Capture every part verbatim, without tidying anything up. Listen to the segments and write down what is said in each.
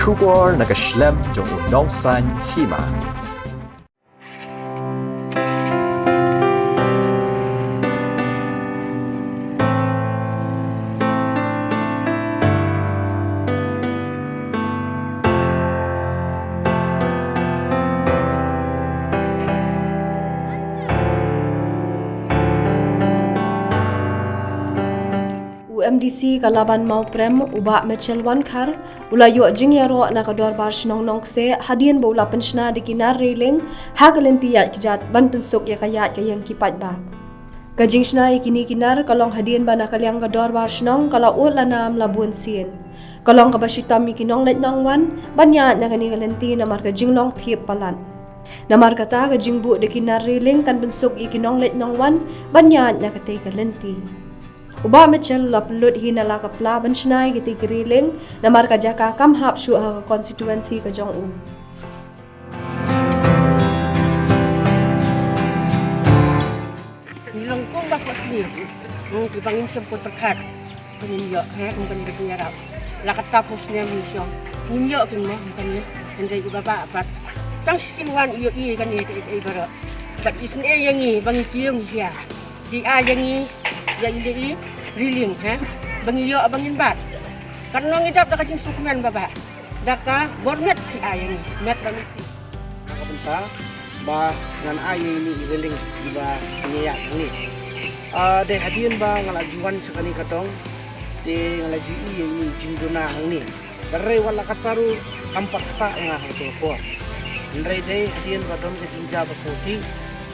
Khubor na ka shlem jong u nongsan hima. U M D C ka Laban Mawprem, u Bah Mitchell Wankhar, u la ïoh jingïaroh na ka Dorbar Shnong Nongkseh hadien ba u la pynshna da ki nar railing ha ka lynti ïaid kjat ban pynsuk ïa ka ïaid ka ïeng ki paidbah. Ka jingshna ïa kine ki nar ka long hadien ba na ka liang ka Dorbar Shnong ka la ud la nam la bun sien. Ka long kaba shitom ïa ki nongleit nongwan ban ïaid na kane ka lynti namar ka jinglong thiep palat. Namar kata ka jingbuh da ki nar railing kan pynsuk ïa ki nongleit nongwan ban ïaid na katei ka lynti. U Bah Mitchell u la pynlut hi na la ka pla ban shna ïa katei ka railing namar ka jaka kam hap shuh ha ka constituency ka jong u. Ngi long kumba phohsniew. Hmm, kiba ngim shym kut pyrkhat. Ngim ïoh, ha, ngim kut pyrkhat ïarap. La katta phohsniew ngim shong. Ngim ïoh kin mo, ngim kane. Hynrei iba bah pat. Tang shisien wan ïoh ïa kane kaei kaei baroh. Bad isynei ïa ngi ba ngi kiew ngi hiar. Ki ai ïa ngi ïa i dei i railing, ha. Ba ngi ïoh ba ngin bat. Katno ngi dap da ka jingsngewkmen ba bah. Da ka bor met ki ai ïa ngi, met ba ngi. Na ka bynta ba ngan ai ïa ine i railing iba ngi ïa hangne. Ah, dei hadien ba nga la ju wan sha kane ka dong, te nga la ju ïohi ïa ine i jingduna hangne. Hynrei wat la katta ruh kam pat ktah ïa nga ha kata ka por. Hynrei dei hadien ba don ka jingjia ba sngewsih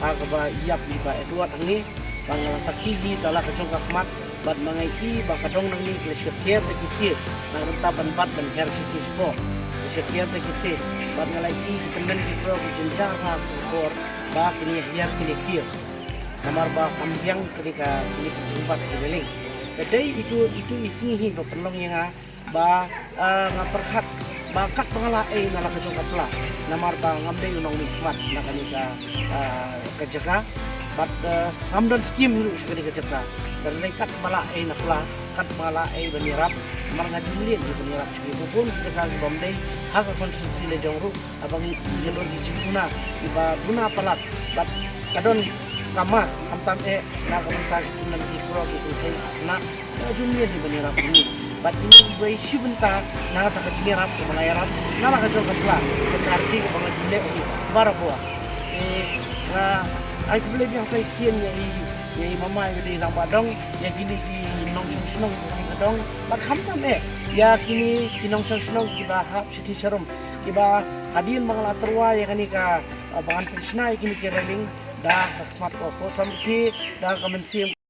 ha kaba ïap i Bah Edward hangne, ba nga la sakhi hi da la ka jong ka khmat, bad ma nga i ba ka dong nangne ki la shakir da ki sih, na ka bynta ban bat ban hiar shithi shapoh. Ki shakir da ki sih, bad nga la i ki tymmen ki kro ki jynjar na ka por ba kine hiar kine kir. Namar ba kam biang kine ka, kine ki jingbat ki railing. Ka dei itu, itu i sngi hi ba pynlong ïa nga ba, ah, nga pyrkhat ba kat ba nga la ei na la ka jong ka pla. Namar ba ngam dei u nongmihkhmat na kane ka, ah, ka jaka. Bad, ah, ngam don skim ruh sha kane ka jaka. Ka dei kat ba la ei na pla, kat ba la ei ban ïarap. Namar nga ju mlien hi ban ïarap sha ki bun ki jaka ki bym dei ha ka constituency la jong ruh. Haba ngi ïa don ki jingduna kiba duna palat bad ka don kama khamtam eh na ka bynta ki tymmen ki kro ki kynthei ki khynnah. Nga ju mlien hi ban ïarap ïa ngi bad ine i dei shi bynta na kata ka jingïarap kaba nga ïarap na la ka jong ka pla ka charity kaba nga ju leh hi barabor. Eh, nga ai khublei biang sa shisien ïa i, ïa i mama ïa i rangbah dong, ïa kine ki nongshong shnong ki dong bad khamtam eh ïa kine ki nongshong shnong kiba hap shithi sharum. Kiba hadien ba nga la tyrwa ïa kane ka, ah, ba ngan pynshna ïa kine ki railing da ka khmat ka por samrkhie, da ka mynsiem.